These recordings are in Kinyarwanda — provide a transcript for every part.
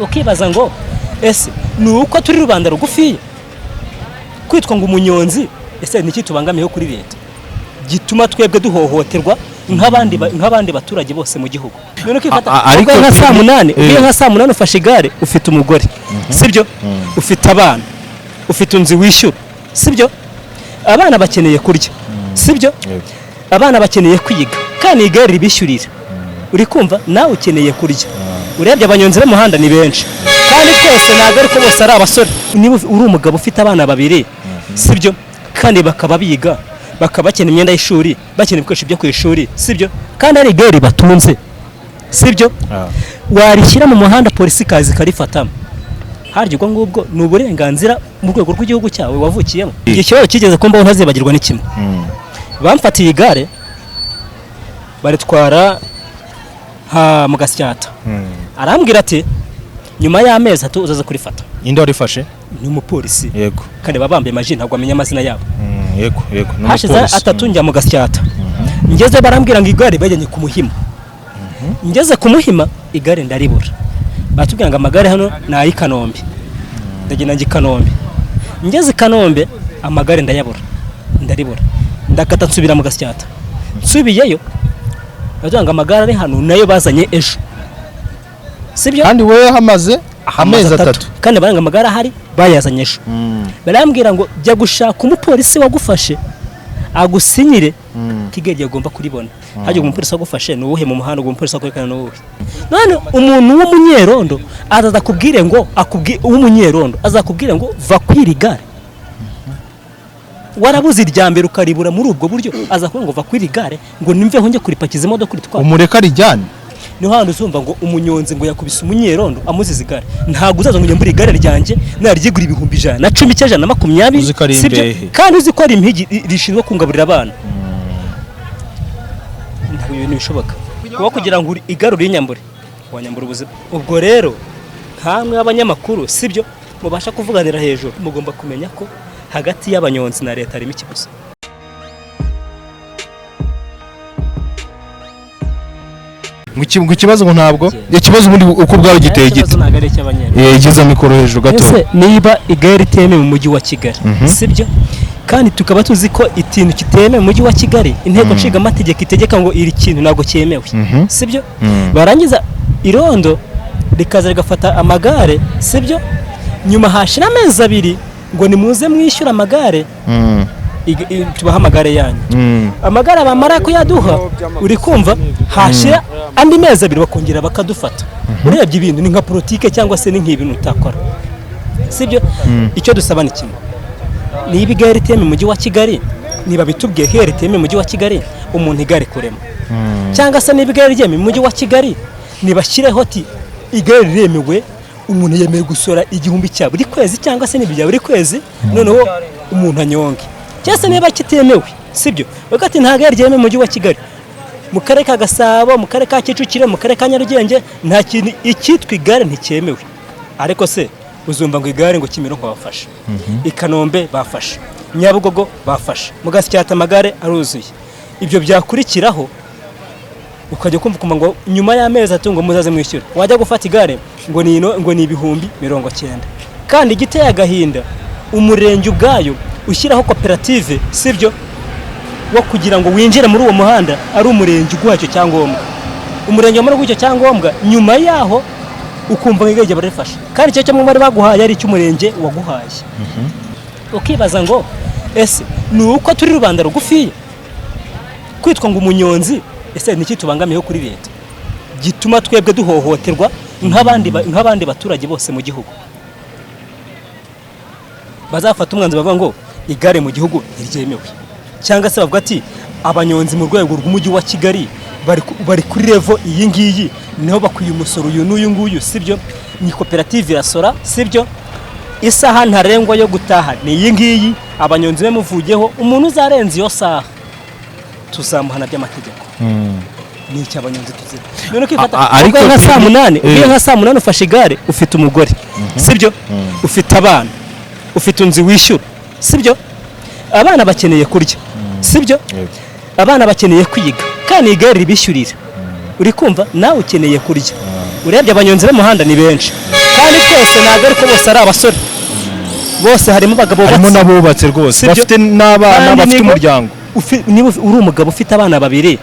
Ukibaza ngo ese ni uko turi rubanda rugufiya kwitwa ngo umunyonzi? Ese ni iki tubangamiyeho kuri leta gituma twebwe duhohoterwa nk'abandi baturage bose mu gihugu? None ukifata Ariko uvuye nka saa 8, uvuye nka saa 8, ufashe igare, ufite umugore, sibyo? Ufite abana, ufite inzu wishyura, sibyo? Abana bakeneye kurya, sibyo? Abana bakeneye kwiga kandi igare ribishyurira. Uri kumva nawe ukeneye kurya. Urebye abanyonzi b'umuhanda ni benshi, kandi twese ntabwo ariko bose ari abasore. Niba uri umugabo ufite abana babiri, sibyo, kandi bakaba biga, bakaba bakeneye imyenda y'ishuri, bakeneye ibikoresho byo ku ishuri, sibyo, kandi ari igare batunze, sibyo, warishyira mu muhanda polisi ikaza ikarifatamo, harya ubwo ngubwo ni uburenganzira mu rwego rw'igihugu cyawe wavukiyemo? Igihe kibazo kigeze kumbaho ntazibagirwa ni kimwe. Bamfatiye igare baritwara ha mu Gasyata, arambwira ati nyuma y'amezi 3 uzaza kurifata. Inde warifashe? Ni umupolisi. Kandi baba bambaye amaji, ntabwo amenya amazina yabo. Yego yego, ni Hashize umupolisi. 3 njya mu Gasyata, ngeze barambwira ngo igare bajyanye ku Muhima. Ngeze ku Muhima igare ndaribura, batubwira ngo amagare hano ni ay'i Kanombe. Ndagenda njya i Kanombe, ngeze i Kanombe amagare ndayabura, ndaribura, ndakata nsubira mu Gasyata. Nsubiyeyo batubwira ngo amagare ari hano nayo bazanye ejo, sibyo? Kandi wowe hamaze amezi 3. Kandi baranga amagare ahari bayazanye ejo. Barambwira ngo jya gushaka umupolisi wagufashe agusinyire ko igare agomba kuribona. Hajya umupolisi wagufashe ni uwuhe mu muhanda? Ubwo umupolisi wakwerekana ni uwuhe? None umuntu w'umunyerondo azaza akubwire ngo w'umunyerondo azakubwire ngo va kwiri gare, warabuze irya mbere ukaribura muri ubwo buryo, aza kuvuga ngo va kwiri gare ngo nimveho njye kuripakiza imodoka uritwara? Umureka arijyane. Niho hantu uzumva ngo umunyonzi ngo yakubise umunyerondo amuziza igare. Ntabwo uzaza ngo nyambure igare ryanjye naryigura 110,000 cyangwa 120. Uzi ko ari Sibyo? imbehe. Kandi uzi ko ari impigi rishinzwe kungaburira abana. Ntabwo ibintu bishoboka kuba kugira ngo igare urinyambure, wanyambura ubuzima. Ubwo rero nkamwe abanyamakuru, sibyo, mubasha kuvuganira hejuru, mugomba kumenya ko hagati y'abanyonzi na leta harimo ikibazo. Ngo ikibazo ngo ntabwo ikibazo ubundi uko ubwawe giteye Ikibazo gite? ntabwo ari icy'abanyarwanda. Igeza mikoro hejuru gato. Ese niba igare ritemewe mu mujyi wa Kigali, sibyo, kandi tukaba tuzi ko ikintu kitemewe mu mujyi wa Kigali, inteko nshingamategeko itegeka ngo iri kintu ntabwo cyemewe, sibyo, barangiza irondo rikaza rigafata amagare, sibyo, nyuma hashira amezi 2 ngo nimuze mwishyure amagare, tubahe amagare yanyu. Amagare bamara kuyaduha, uri kumva, hashira andi mezi 2 bakongera bakadufata. Urebye ibintu ni nka politike cyangwa se ni nk'ibintu utakora, sibyo? Icyo dusaba ni kimwe: niba igare ritemewe mu mujyi wa Kigali, niba bitubwiye ko igare ritemewe mu mujyi wa Kigali, umuntu igare kurema, cyangwa se niba igare ryemewe mu mujyi wa Kigali, nibashyireho ati igare riremewe, umuntu yemewe gusora 1000 cya buri kwezi cyangwa se n'ibya buri kwezi, noneho umuntu anyonge. Cyangwa se niba kitemewe, sibyo, bavuga ati nta gare ryemewe mu mujyi wa Kigali, mu karere ka Gasabo, mu karere ka Kicukiro, mu karere ka Nyarugenge, nta kintu icyitwa igare nticyemewe. Ariko se uzumva ngo igare ngo Kimironko bafashe, i Kanombe bafashe, Nyabugogo bafashe, mu Gasyata amagare aruzuye. Ibyo byakurikiraho ukajya kumva ukumva ngo nyuma y'amezi 3 ngo muzaze mwishyure. Wajya gufata igare ngo ni ino, ngo ni 90,000. Kandi igiteye agahinda, umurenge ubwayo ushyiraho koperative, sibyo, wo kugira ngo winjire muri uwo muhanda ari umurenge uguha icyo cyangombwa. Umurenge wamara guha icyo cyangombwa, nyuma yaho ukumva ngo igare barifashe, kandi icyo cyangombwa bari baguhaye ari icy'umurenge waguhaye. Ukibaza ngo ese ni uko turi rubanda rugufiya kwitwa ngo umunyonzi? Ese ni iki tubangamiyeho kuri leta gituma twebwe duhohoterwa nk'abandi baturage bose mu gihugu? Bazafata umwanzuro bavuga ngo igare mu gihugu ntiryemewe, cyangwa se bavuga ati abanyonzi mu rwego rw'umujyi wa Kigali bari kuri level iyi ngiyi, niho bakwiye umusoro uyu n'uyu nguyu, sibyo? Ni koperative irasora, sibyo? Isaha ntarengwa yo gutaha ni iyi ngiyi, abanyonzi be muvugeho, umuntu uzarenza iyo saha tuzamuhana by'amategeko. Ni iki abanyonzi tuzira? None ukifata Ariko uvuye nka saa 8, uvuye nka saa 8, ufashe igare, ufite umugore, sibyo, ufite abana, ufite inzu wishyura, sibyo, abana bakeneye kurya, sibyo, abana bakeneye kwiga kandi igare ribishyurira. Uri kumva nawe ukeneye kurya. Urebye abanyonzi b'umuhanda ni benshi. Kandi twese ntabwo ariko bose ari abasore, bose harimo abagabo Harimo bubatse. n'abubatse rwose. Sibyo? Bafite n'abana. Kandi Bafite umuryango. Niba uri umugabo ufite abana babiri,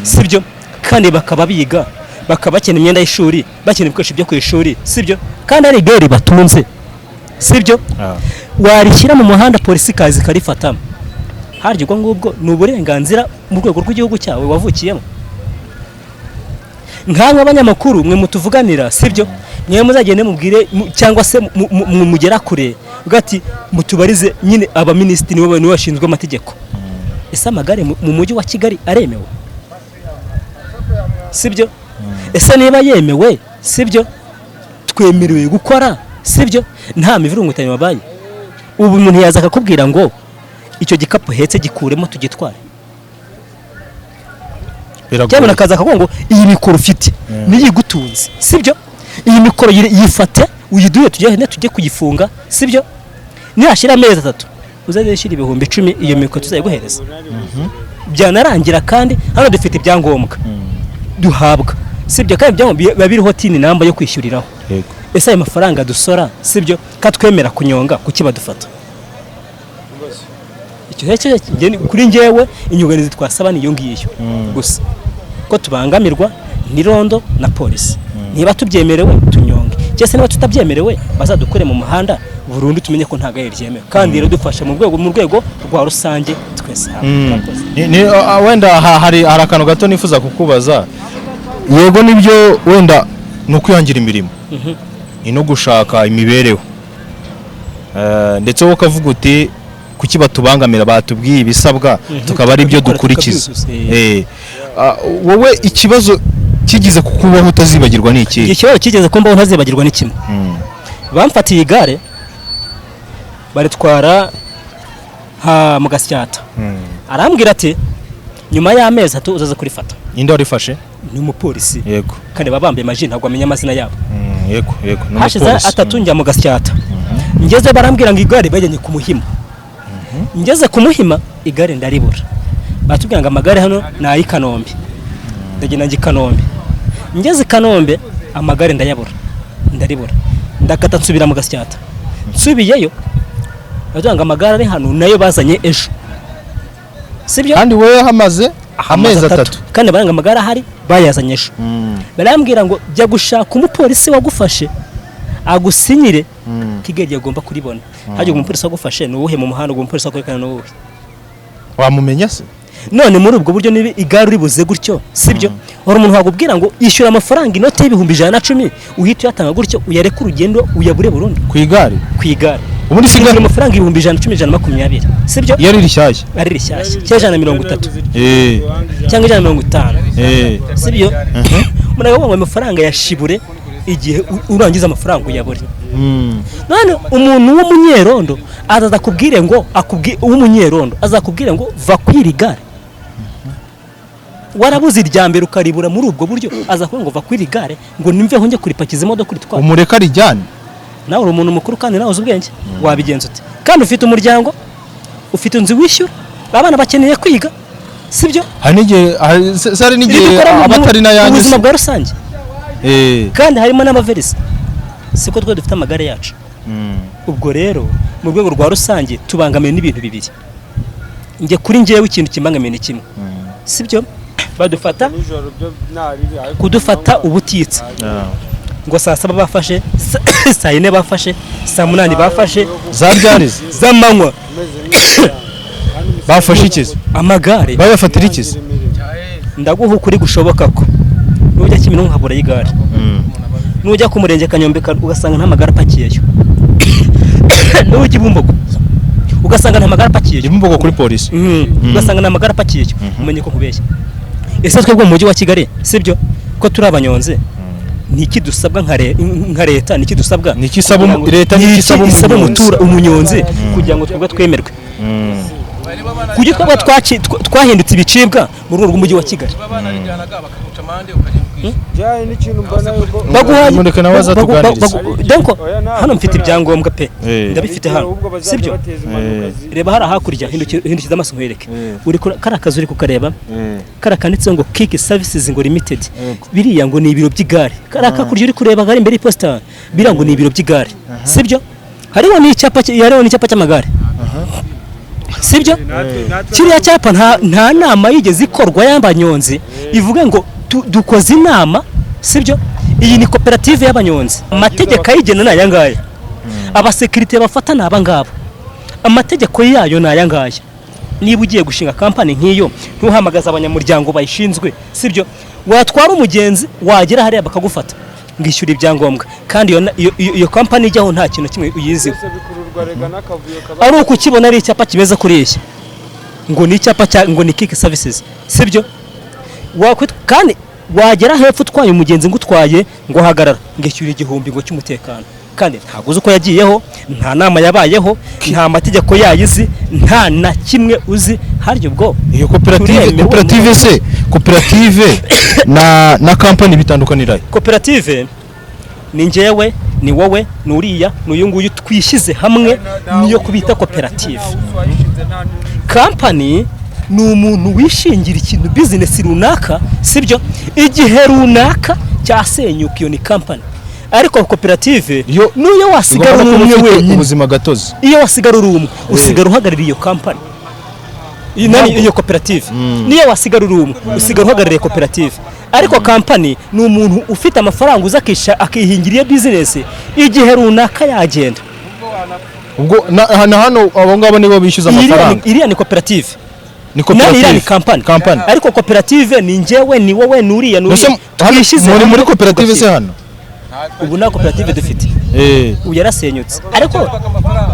sibyo, kandi bakaba biga, bakaba bakeneye imyenda y'ishuri, bakeneye ibikoresho byo ku ishuri, sibyo, kandi ari igare batunze, sibyo, warishyira mu muhanda polisi ikaza ikarifata, harya ubwo ngubwo ni uburenganzira mu rwego rw'igihugu cyawe wavukiyemo? Nkamwe abanyamakuru mwe mutuvuganira, sibyo, mwe muzagende mubwire cyangwa se mugera kure uvuga ati mutubarize nyine abaminisitiri, nibo bashinzwe amategeko. Ese amagare mu mujyi wa Kigali aremewe, sibyo? Ese niba yemewe, sibyo, twemerewe gukora, sibyo, nta mivurungutano wabaye? Ubu umuntu yaza akakubwira ngo icyo gikapu uhetse gikuremo tugitware, cyangwa Biragoye. akaza akavuga ngo iyi mikoro ufite niyo igutunze, sibyo, iyi mikoro yifate uyiduhe tujye tujye kuyifunga, sibyo, nihashira amezi 3 uzajya wishyura 10,000, iyo mikoro tuzayiguhereza byanarangira. Kandi hano dufite ibyangombwa duhabwa, sibyo, kandi ibyangombwa biba biriho TIN number yo kwishyuriraho. Ese ayo mafaranga dusora, sibyo, katwemera kunyonga, kuki badufata? Icyo rero kuri njyewe inyunganizi twasaba ni iyo ngiyo gusa, ko tubangamirwa n'irondo na polisi. Niba tubyemerewe tunyonge, cyangwa se niba tutabyemerewe bazadukure mu muhanda burundu, tumenye ko nta gare ryemewe, kandi rero dufasha mu rwego rwa rusange twese hamwe. Murakoze. Wenda hari akantu gato nifuza kukubaza. Yego nibyo, wenda ni ukwihangira imirimo, ni no gushaka imibereho. Ndetse wowe ukavuga uti kuki batubangamira, batubwiye ibisabwa tukaba ari byo Tukabikora, dukurikiza. tukabyuzuza. Wowe ikibazo kigize kukubaho utazibagirwa ni ikihe? Ikibazo kigeze kumbaho ntazibagirwa ni kimwe. Bamfatiye igare baritwara ha mu Gasyata. Arambwira ati nyuma y'amezi 3 uzaza kurifata. Ninde warifashe? Ni umupolisi. Kandi baba bambaye amaji, ntabwo bamenya amazina yabo. Yego yego, ni Hashize umupolisi. 3 njya mu Gasyata, ngeze barambwira ngo igare bajyanye ku Muhima. Ngeze ku Muhima igare ndaribura, batubwira ngo amagare hano ni ay'i Kanombe. Ndagenda njya i Kanombe, ngeze i Kanombe amagare ndayabura, ndaribura, ndakata nsubira mu Gasyata. Nsubiyeyo batubwira ngo amagare ari hano nayo bazanye ejo, sibyo? Kandi wowe hamaze amezi 3. Kandi baranga amagare ahari bayazanye ejo. Barambwira ngo jya gushaka umupolisi wagufashe agusinyire ko igare agomba kuribona. Hajya umupolisi wagufashe ni uwuhe mu muhanda? Ubwo umupolisi wakwerekana ni uwuhe? Wamumenya se? None muri ubwo buryo niba igare uribuze gutyo, sibyo, hari umuntu wakubwira ngo ishyura amafaranga inote y'110,000, uhita uyatanga gutyo, uyareke urugendo uyabure burundu? Ku igare? Ku igare. Ubundi si Ishyura igare amafaranga 110,000, 120, sibyo? Iyo ari rishyashya. Ari rishyashya, cyangwa 130 cyangwa 150, sibyo? Umuntu akavuga ngo amafaranga yashibure igihe urangiza amafaranga uyabure. None umuntu w'umunyerondo azaza akubwire ngo w'umunyerondo azakubwire ngo va kwiri gare, warabuze irya mbere ukaribura muri ubwo buryo, aza kuvuga ngo va kwiri gare ngo nimveho njye kuripakiza imodoka uritwara? Umureka rijyane. Nawe uri umuntu mukuru kandi nawe uzi ubwenge, wabigenza ute? Kandi ufite umuryango, ufite inzu wishyura, abana bakeneye kwiga, sibyo? Hari n'igihe hari n'igihe Ibi dukora aba atari mu n'ayanyu buzima se. bwa rusange. Kandi harimo n'amaverisi, siko twe dufite amagare yacu. Ubwo rero mu rwego rwa rusange tubangamiwe n'ibintu bibiri. Njye kuri njyewe ikintu kimbangamiye ni kimwe, sibyo? Badufata kudufata ubutitsa, ngo saa 7 bafashe, saa 4 bafashe, saa 8 bafashe. Za ryarize? Z'amanywa. Bafashe ikizi? Amagare. Bayafatira ikizi? Ndaguha ukuri gushoboka ko nujya Kimironko nkabura y'igare, nujya ku murenge Kanyombe ugasanga nta magare apakiyeyo, nujya i Bumbogo ugasanga nta magare apakiyeyo. Ibumbogo kuri polisi? Ugasanga nta magare apakiyeyo, umenye ko nkubeshya. Ese twebwe mu mujyi wa Kigali, sibyo, ko turi abanyonzi, ni iki dusabwa nka leta? Ni iki dusabwa? Ni iki isaba Kugira ngo- leta ni ni iki iki isaba isaba umunyonzi? Umunyonzi kugira ngo twebwe twemerwe, kugira twebwe twahindutse ibicibwa mu rwego rw'umujyi wa Kigali. Jyanye n'ikintu mbona yuko Baguhaye Mureke nawe aza tuganirize. Donc Oya, ntabwo hano mfite ibyangombwa pe, Eh. ndabifite hano, ahubwo bazajya sibyo? bateza impanuka Reba hariya hakurya, hindukiza amaso nkwereke. Uri kariya kazu uri kukareba, kariya kanditseho ngo Kiki Services ngo Limited, biriya ngo ni ibiro by'igare. Kariya kakurya uri kureba kari imbere y'iposita, biriya ngo ni ibiro by'igare, sibyo? Hariho n'icyapa hariho n'icyapa cy'amagare, sibyo? Kiriya cyapa nta nama yigeze ikorwa y'abanyonzi ivuga ngo dukoze inama, sibyo? Iyi ni koperative y'abanyonzi, amategeko ayigena ni aya ngaya, abasekirite bafata ni aba ngaba, amategeko yayo ni aya ngaya. Niba ugiye gushinga kampani nk'iyo, ntuhamagaze abanyamuryango bayishinzwe, sibyo? Watwara umugenzi, wagera hariya bakagufata ngo ishyure ibyangombwa, kandi iyo kampani ijyaho nta kintu kimwe uyiziho. Byose bikururwa rega n'akavuyo kaba. Ari uko ukibona ari icyapa kimeze kuriya, ngo ni icyapa cya ngo ni Kiki Services, sibyo? Kandi wagera hepfo utwaye umugenzi ngo utwaye, ngo hagarara, ngo ishyure 1000 ngo cy'umutekano, kandi ntabwo uzi uko yagiyeho, nta nama yabayeho, nta mategeko yayo uzi, nta na kimwe uzi. Harya ubwo Iyo koperative turemewe? Koperative se, koperative na kampani bitandukanira he? Koperative ni njyewe, ni wowe, ni uriya, ni uyu nguyu, twishyize hamwe, niyo kubita koperative. Kampani ni umuntu wishingira ikintu, bizinesi runaka, sibyo? Igihe runaka cyasenyuka, iyo ni kampani. Ariko koperative Iyo niyo wasigara igomba uri kuba umwe ifite wenyine. ubuzima gatozi. Iyo wasigara uri umwe, usigara uhagarariye iyo kampani. Iyi nani, iyo koperative, niyo wasigara uri umwe, usigara uhagarariye koperative. Ariko kampani ni umuntu ufite amafaranga uza akihingira iyo bizinesi, igihe runaka yagenda. Ubwo na hano abo ngabo nibo bishyuza amafaranga? Iriya ni koperative. Ni Nani, iriya ni koperative. Kampani. Kampani. Ariko koperative ni njyewe, ni wowe, ni uriya, ni Mbese uriya, hano twishyize muri hamwe muri koperative se tugashyira. hano? Ubu nta koperative dufite. Ubu yarasenyutse,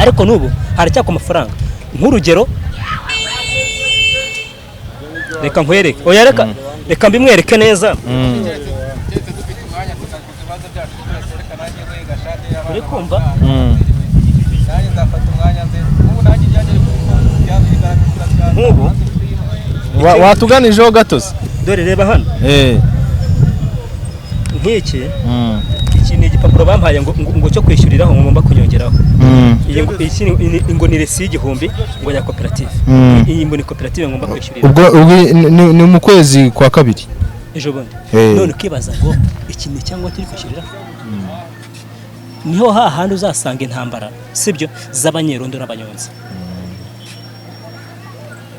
ariko n'ubu haracyakwa amafaranga. Nk'urugero, reka nkwereke, oya, reka mbimwereke neza. Uri kumva? Nk'ubu Watuganijeho gato se? Dore, reba hano. Nk'iki, iki ni igipapuro bampaye ngo cyo kwishyuriraho, ngo ngomba kunyongeraho. Iyi iki ngo ni resi y'1000 ngo ya koperative. Iyi ngo ni koperative ngomba kwishyurira. Ubwo ni mu kwezi kwa kabiri. Ejo bundi. None ukibaza ngo iki ni cyangwa turi kwishyurira, niho hahandi uzasanga intambara, sibyo, z'abanyerondo n'abanyonzi.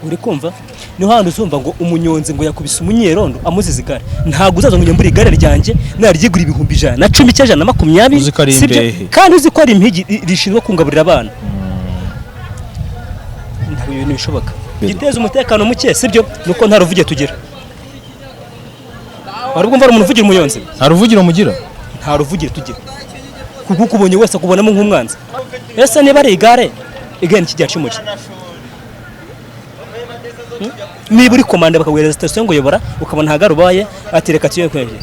Uri kumva? Niho hahandi uzumva ngo umunyonzi ngo yakubise umunyerondo amuziza igare. Ntabwo uzaza ngo unyambure igare ryanjye naryigura 110,000 cyangwa 120,000, Uzi ko ari sibyo? imbehe. Kandi uzi ko ari impigi rishinzwe kungaburira abana. Ntabwo ibintu bishoboka. Giteza umutekano muke, sibyo, nuko nta ruvugiro tugira. Wari ubwo mva hari umuntu uvugira umunyonzi? Nta ruvugiro mugira? Nta ruvugiro tugira, kuko ukubonye wese akubonamo nk'umwanzi. Ese niba ari igare, igare ni kijya cy'umujyi? Niba uri komanda bakaguhereza sitasiyo ngo uyobora, ukabona nta gare ubaye, ati reka tuye kwegera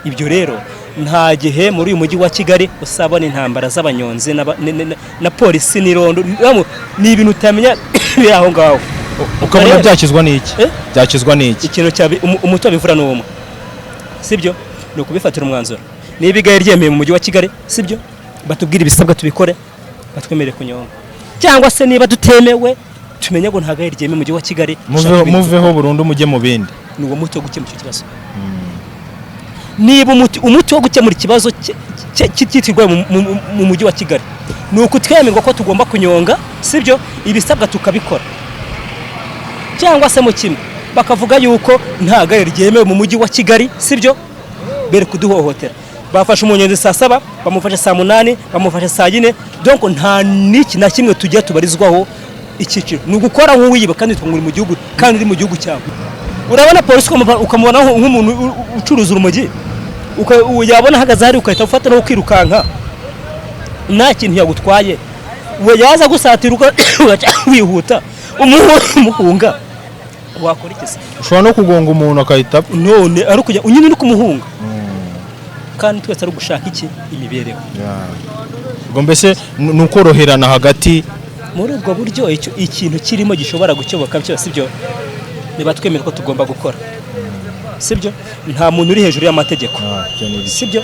ibyo. Rero nta gihe muri uyu mujyi wa Kigali usabona intambara z'abanyonzi na polisi n'irondo. Ni ibintu utamenya biri aho ngaho. Ukabona Rero- byakizwa n'iki? Eh? Byakizwa n'iki? Ikintu cya umuti wabivura ni umwe, sibyo? Ni ukubifatira umwanzuro. Niba igare ryemeye mu mujyi wa Kigali, sibyo, batubwire ibisabwa tubikore, batwemerere kunyonga. Cyangwa se niba tutemewe, tumenye ngo nta gare ryemewe mu mujyi wa Kigali, dushake Muveho, ibindi. muveho burundu mujye mu bindi. Ni uwo muti wo gukemura icyo kibazo. Niba umuti wo gukemura ikibazo cyitirwa mu mujyi wa Kigali ni ukutwemerwa ko tugomba kunyonga, sibyo, ibisabwa tukabikora, cyangwa se mu kimwe bakavuga yuko nta gare ryemewe mu mujyi wa Kigali, sibyo, bere kuduhohotera. Bafashe umunyonzi saa 7, bamufashe saa 8, bamufashe saa 4. Donc nta n'iki na kimwe tujya tubarizwaho. Icyiciro ni ugukora nk'uwiyiba, kandi witwa ngo uri mu gihugu, kandi uri mu gihugu cyawe. Urabona polisi ukamubona nk'umuntu ucuruza urumogi, yabona ahagaze hari ugahita ufata no kwirukanka, nta kintu yagutwaye. We yaza gusatira ugaca wihuta umuhunga, wakora iki se? Ushobora no kugonga umuntu akahita apfa. None ari ukujya unyine uri kumuhunga, kandi twese ari ugushaka iki? Imibereho. Ubwo mbese ni ukoroherana hagati. Muri ubwo buryo icyo ikintu kirimo gishobora gukemuka byose, ibyo niba twemera ko tugomba gukora. Sibyo? Nta muntu uri hejuru y'amategeko. Ah, ibyo ni ibiki? Sibyo?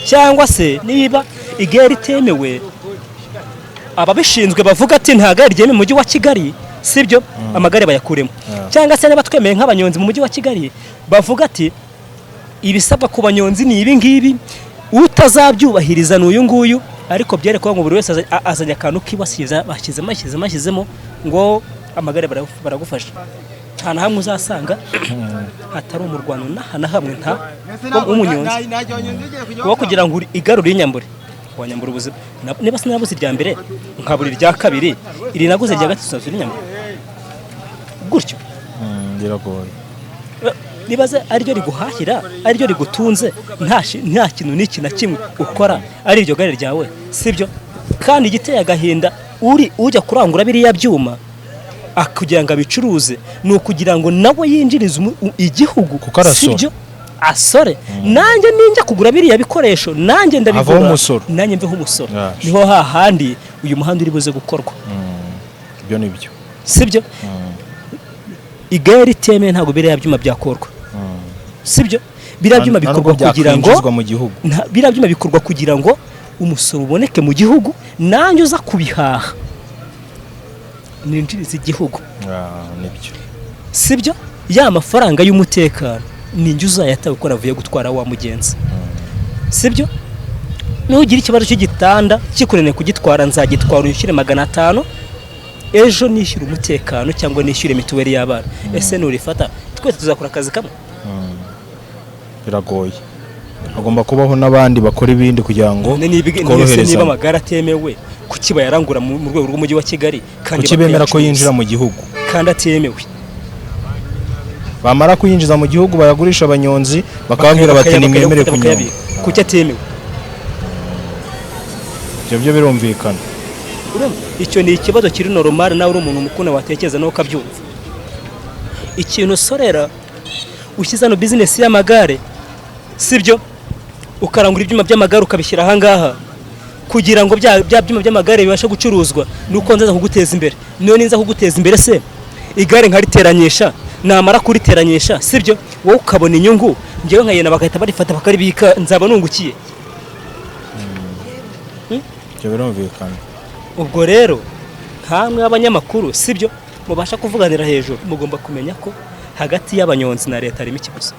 Cyangwa se niba igare itemewe, ababishinzwe bavuga ati nta gare ryemewe mu mujyi wa Kigali, sibyo, amagare bayakuremo. Cyangwa se niba twemeye nk'abanyonzi mu mujyi wa Kigali, bavuga ati ibisabwa ku banyonzi ni ibi ngibi, utazabyubahiriza ni uyu nguyu. Ariko byerekwa ngo buri wese azanye akantu kibasiza, bashyizemo, ashyizemo, ashyizemo ngo amagare baragufasha. Nta na hamwe uzasanga hatari umurwano, na hamwe nta w'umunyonzi kuba kugira ngo igare urinyambure, wanyambura ubuzima. Niba sinabuze irya mbere nkabura irya kabiri, iri naguze irya gatatu urinyambura gutyo. Biragoye. Nibaze ariryo riguhahira, ariryo rigutunze, nta kintu n'iki na kimwe ukora ari iryo gare ryawe, sibyo? Kandi igiteye agahinda, uri ujya kurangura biriya byuma kugira ngo abicuruze ni ukugira ngo nawe yinjirize igihugu. Kuko arasora. Sibyo? Asore. Nanjye ninjya kugura biriya bikoresho, nanjye ndabigura. Avaho umusoro. Nanjye mveho umusoro. Yaje. Niho hahandi uyu muhanda uri buze gukorwa. Ibyo ni byo. Sibyo? Igare ritemewe, ntabwo biriya byuma byakorwa, sibyo? Biriya byuma Nta bikorwa nubwo kugira ngo byakwinjizwa mu gihugu. Biriya byuma bikorwa kugira ngo umusoro uboneke mu gihugu, nanjye uza kubihaha ninjiriza igihugu. Ah, nibyo. Sibyo? Ya mafaranga y'umutekano ninjye uzayatanga kuko navuye gutwara wa mugenzi, sibyo? Nugira ikibazo cy'igitanda kikunaniye kugitwara, nzagitwara unyishyure 500, ejo nishyure umutekano cyangwa nishyure mituweli y'abana. Ese nurifata twese tuzakora akazi kamwe? Biragoye, hagomba kubaho n'abandi bakora ibindi kugira ngo None niba niba tworoherezanye. amagare atemewe, kuki bayarangura mu rwego rw'umujyi wa Kigali kandi Kuki bemera ko bakayacuruza? yinjira mu gihugu Kandi atemewe. Bamara kuyinjiza mu gihugu, bayagurisha abanyonzi, bakababwira bati nimwemere kunyonga. Bakayabika. Kuki atemewe? Ibyo byo birumvikana. Urumva? Icyo ni ikibazo kiri normal, nawe uri umuntu mukuru watekereza nawe ukabyumva. Ikintu usorera ushyize hano bizinesi y'amagare, sibyo, ukarangura ibyuma by'amagare ukabishyira ahangaha kugira ngo bya byuma by'amagare bibashe gucuruzwa, nuko nzaza kuguteza imbere. Niyo ninza kuguteza imbere se, igare nkariteranyisha, namara kuriteranyisha, sibyo, wowe ukabona inyungu, njyewe nkayena bagahita barifata bakaribika, nzaba nungukiye. Ibyo birumvikana. Ubwo rero nkamwe abanyamakuru, sibyo, mubasha kuvuganira hejuru, mugomba kumenya ko hagati y'abanyonzi na leta harimo ikibazo.